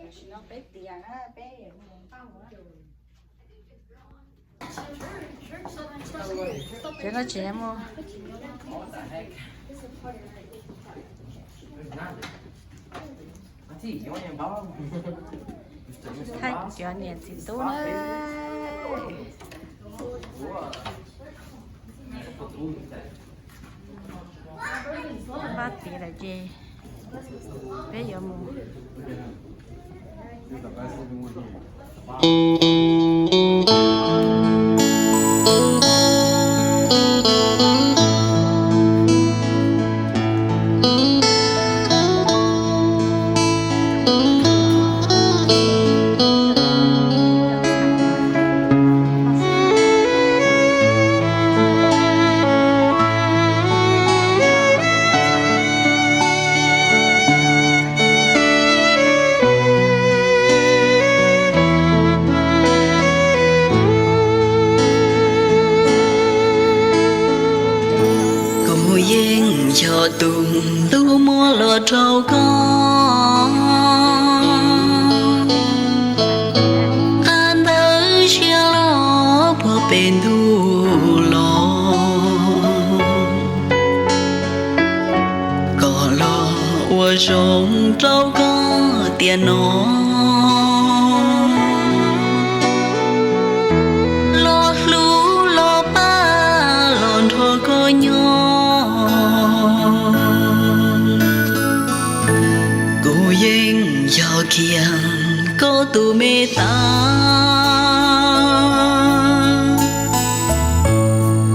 Tam sim no peb tiav na, peb yuav mus. Cov no tseem mus. Thaij cov niam txiv tub na. Pab tiav lawm ces peb yuav mus. Kuv yeej yog tus ntuj muab los rau koj, qab ntawd siab los puag pem ntuj los. Kom los ua zoo rau koj tiam no, los hlub los pab los nrog koj nyob. Kuv yeej yog kiag koj tus me tas,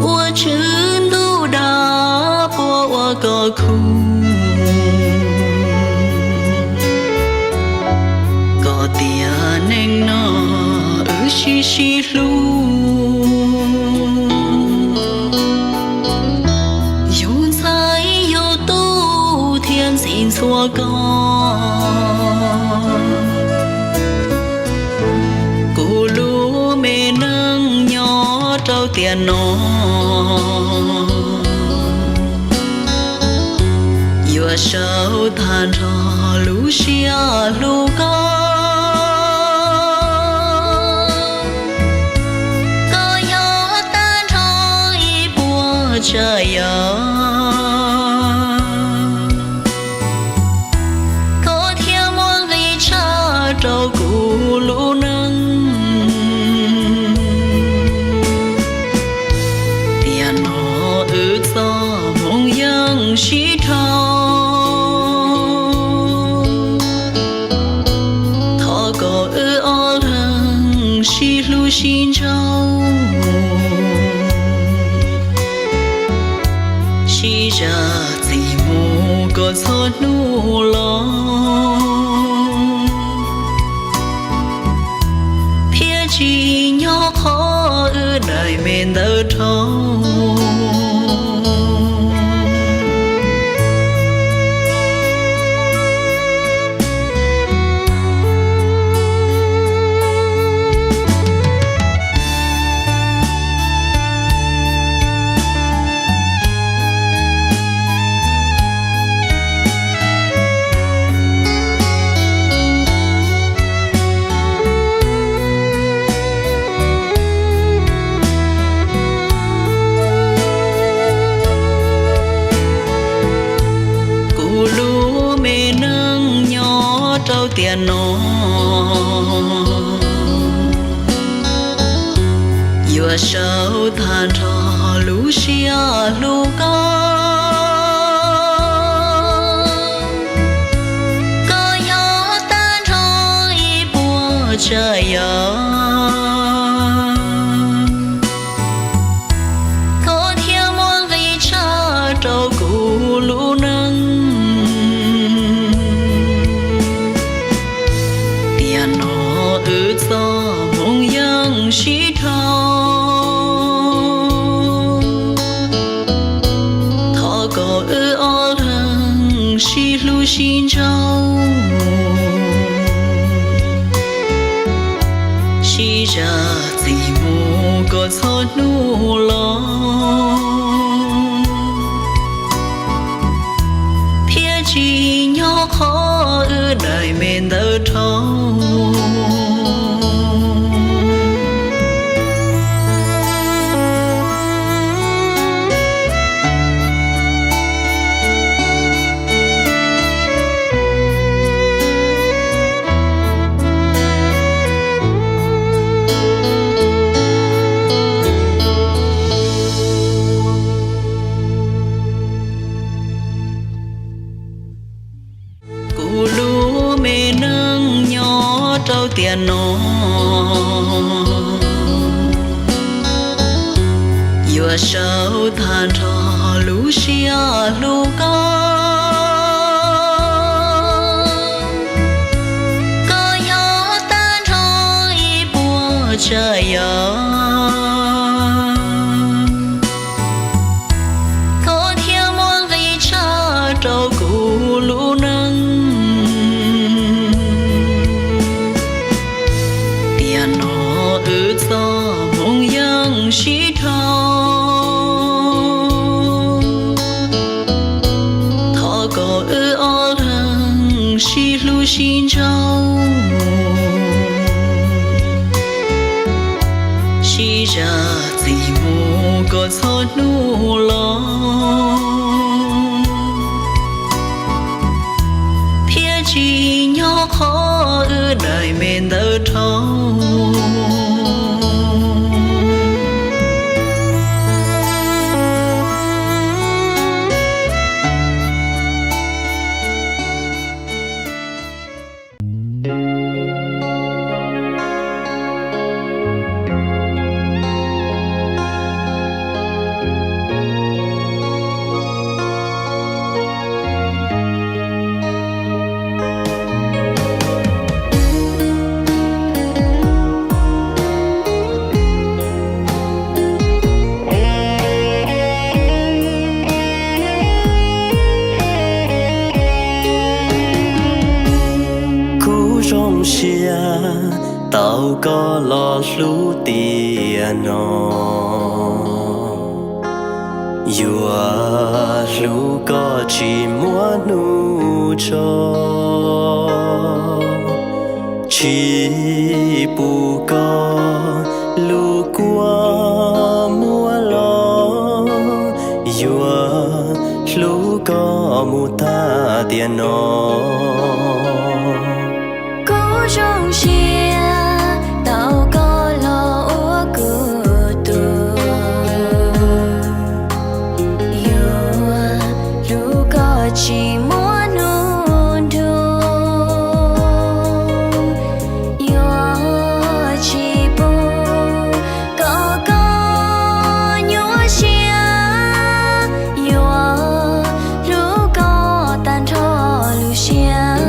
ua tswv ntuj dag puab ua koj khub. Koj tias neej no wb sib sib hlub, yug ntxhais yug tub thiab ntxim ntxhua koj. Kuv lub me neej nyob rau tiam no, yuav sau tag nrho lub siab hlub koj. Koj yog tag nrho ib puas tsav yam, koj thiaj muaj nqis tshaj rau kuv lub neej. Tiam no wb txoj hmoov yeej sib dhau, thov kom wb ob leeg sib hlub sib ntsauj, sib zam txim mus kom txhua hnub los, thiaj tsis nyob qhov wb daim me ntawv dhau. Kuv lub me neej nyob rau tiam no, yuav sau tag nrho lub siab hlub koj. Koj yog tag nrho ib puas tsav yam, koj thiaj muaj nqis tshaj rau kuv lub neej. Tiam no wb txoj hmoov yeej sib dhau, thov kom wb ob leeg sib hlub sib ntsauj, sib zam txim mus kom txhua hnub los, thiaj tsis nyob qhov wb daim me ntawv dhau. tiam no, yuav sau tag nrho lub siab hlub koj. Koj yog tag nrho ib puas tsav yam, koj thiaj muaj nqis tshaj rau kuv lub neej. Tiam no wb txoj hmoov yeej sib dhau, thov kom wb ob leeg sib hlub sib ntshaw, sib zam txim mus kom txhua hnub los, thiaj tsis nyob qhov wb daim me ntawv dhau. Kuv zoo siab tau koj los hlub tiam no, yuav hlub koj tsis muaj hnub tso, tsis pub koj lub kua muab los, yuav hlub koj mus tag tiam no. Kuv zoo siab tau koj los ua kuv tus, yuav hlub koj tsis muaj hnub nrug, yuav tsis pub kom koj nyuaj siab, yuav hlub koj tag nrho lub siab.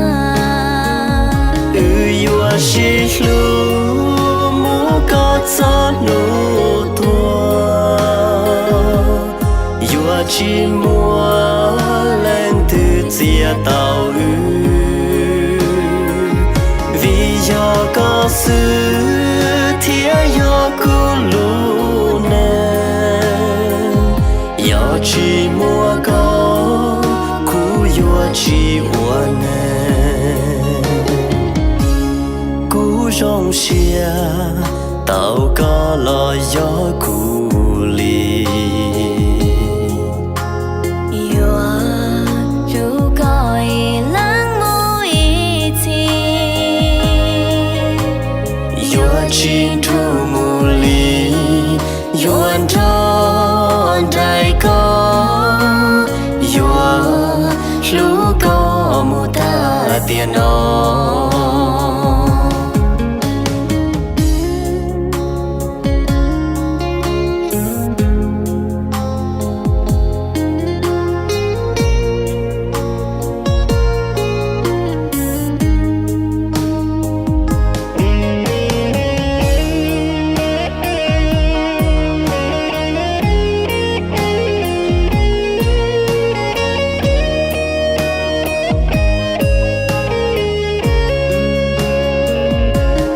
Wb yuav sib hlub mus kom txog hnub tuag, yuav tsis muaj leej twg txiav tau wb, vim yog koj xwb thiaj yog kuv lub neej. Yog tsis muaj koj, kuv yuav tsis ua neeg. Kuv zoo siab tau koj los yog kuv li, yuav hlub koj ib leeg mus ib txhis, yuav tsis nrug mus li, yuav nrog nraim koj, yuav hlub koj mus tag tiam no.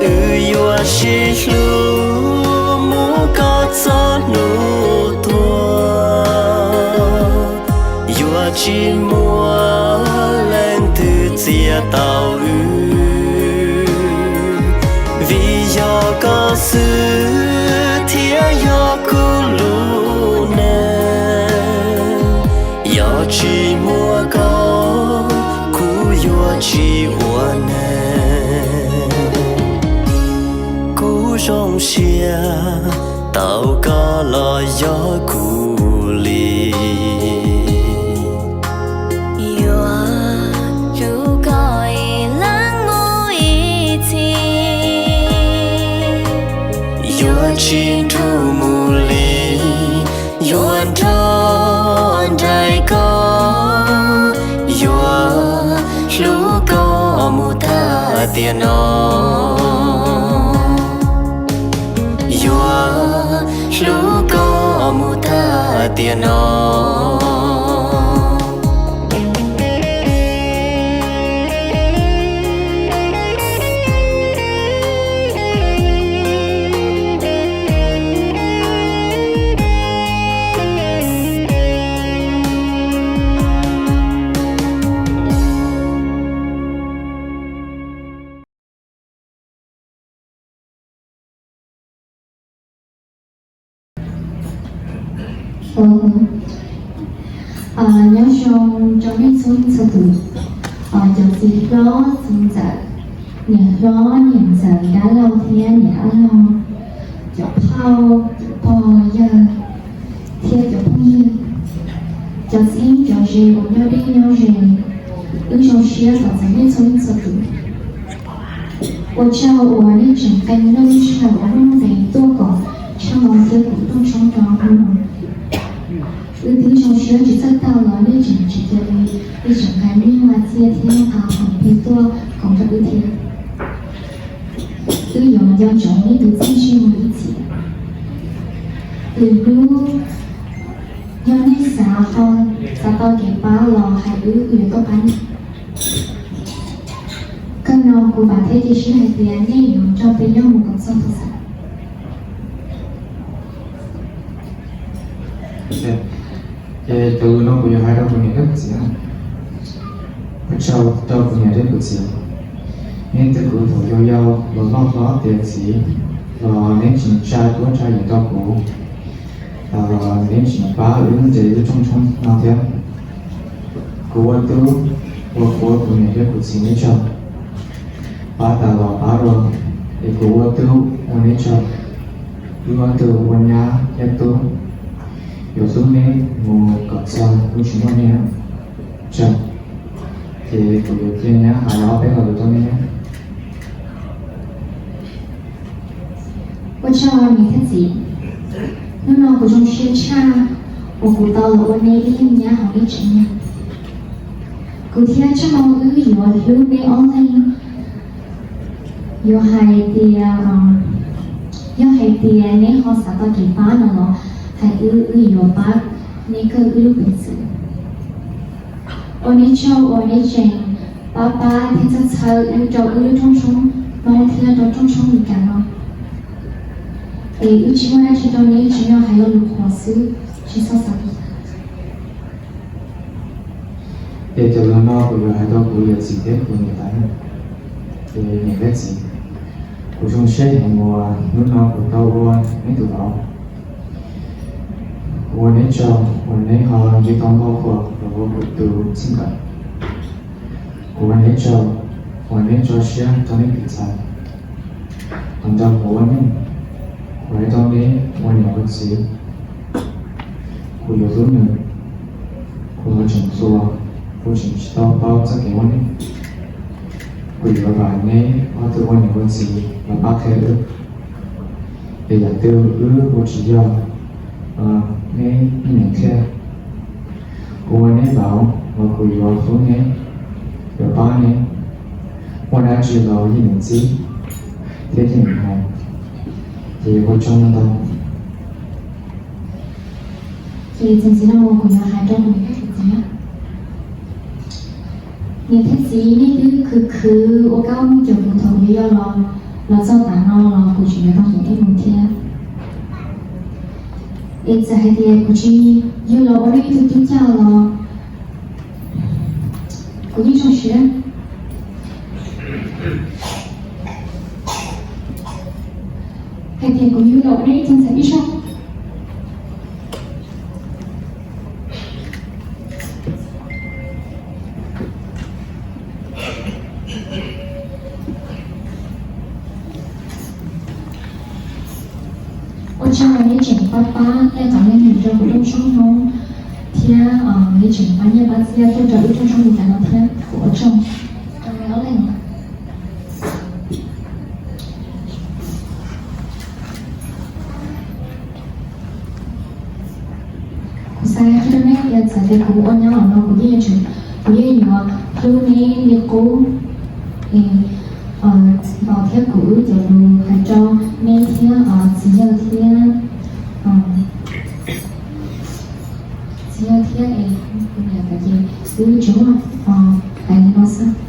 Wb yuav sib hlub mus kom txog hnub tuag, yuav tsis muaj leej twg txiav tau wb, vim yog koj xwb thiaj yog kuv lub neej. Yog tsis muaj koj, kuv yuav tsis ua neeg. Kuv zoo siab tau koj los yog kuv li, yuav hlub koj ib leeg mus ib txhis, Tsis nrug mus li, yuav nrog nraim koj, yuav hlub koj mus tag tiam no, yuav hlub koj mus tag tiam no. Nyob zoo rau nej txhua txhua tus, cov txiv hlob txiv ntxawm, niam hlob niam ntxawm, dab laug thiab niam dab laug, cov phauj, cov pog yawg, thiab cov phooj ywg, cov txiv cov ze uas nyob deb nyob ze, wb zoo siab tos txais nej txhua leej txhua tus. Ua tsaug uas nej tseem qee leej sij hawm uas muaj nqis tuaj koom tshaj no thiab kuv rooj tshoob rau hnub no. Wb twb zoo siab tsis txawj tag los nej tseem tsis cia li, nej tseem nqa nyiaj nqa txiaj thiab nqa khoom plig tuaj koom rau wb thiab. Wb yuav nco ntsoov nej tus txiaj ntsig mus ib txhis. Lwm hnub yog nej xav ho xav tau kev pab los hais wb, wb yuav tuaj pab nej. Kawg no kuv vam thiab cia siab hais tias nej yuav nrog peb nyob mus kom txog thaum xav. Ces cov lus no kuv yuav hais rau kuv niam thiab kuv txiv na. Ua tsaug rau kuv niam thiab kuv txiv, neb twb kuv thaum yau yau los loj hlob tiav txiv, los neb tseem tsa cuab tsa yim rau kuv, neb tseem pab wb nres wb rooj tshoob no thiab. Kuv ua tub ua kuv, kuv niam thiab kuv txiv neb tsaug. Pab tas los pab dua, es kuv ua tub ua neb tsaug. Wb ob tug ua nyab thiab tub, yuav hlub neb mus kom txog wb tsis muaj neb tsaug. Ces kuv yuav cia nyab hais ob peb lo lus rau neb. Ua tsaug niam thiab txiv, hnub no kuv zoo siab tshaj uas kuv tau los ua neb ib leeg nyab hauv neb tsev neeg. Kuv thiab Tsheej Hmoo wb yuav hlub neb ob leeg. Yuav hais tias, yog hais tias neb ho xav tau kev pab no los hais wb, wb yuav pab neb kawg wb lub peev xwm. Ua neb tsaug uas neb tseem pab pab thiab txhawb txhawb wb rau wb lub rooj tshoob Hmoob thiab rau rooj tshoob Meskas no. Es wb tsis muaj dab tsi rau neb tsis yog hais lo lus qhuav xwb, tsis txhob xav li cas. Ces cov lus no kuv yuav hais rau kuv yawm txiv thiab kuv niam tais, ces niam thiab txiv, kuv zoo siab heev uas hnub no kuv tau ua neb tus vauv. Kuv ua neb tsaug uas neb ho nce tau npau suav los ua kuv tus txij nkawm. Kuv ua neb tsaug uas neb tso siab rau neb tus ntxhais los nrog kuv ua neej. Kuv hais rau neb ua niam ua txiv, kuv yuav hlub nws. Kuv los tseem hluas, kuv tseem tsis tau paub txoj kev ua neej. Kuv yuav vam neb ob tug ua niam ua txiv los pab qhia wb. Es yam twg wb ua tsis yog, neb yeej meem qhia. Kuv ua neb vauv los kuv yuav hlub neb, yuav pab neb, muaj dab tsi los yeej meem txib thiab yeej meem hais. Ces ua tsaug ntau. Ces txuas ntxiv no kuv yuav hais rau niam thiab txiv. Niam thiab txiv, nej twb khwv khwv ua kab ua mooj caum kuv thaum yau yau los, los txog tav no los kuv tseem yuav tau ncaim nej mus thiab. Es txawm hais tias kuv tsis yug los ua nej ib tug tub caj los kuv yeej zoo siab. Hais tias kuv yug los ua nej ib tug ntxhais ib zaug. Ua tsaug uas neb tseem pab pab thiab tau leej twg rau kuv rooj tshoob Hmoob thiab neb tseem pab nyiaj pab txiaj tuaj rau wb rooj tshoob Meskas no thiab. Kuv ua tsaug rau neb ob leeg. Txawm tias kuv ua nyab los no kuv yeej yuav tsum, kuv yeej yuav hlub neb li qub. Es Npau thiab kuv wb cov lus hais rau neb thiab txiv yawg thiab, txiv yawg thiab es kuv niam ces wb tsuas hais li no xwb.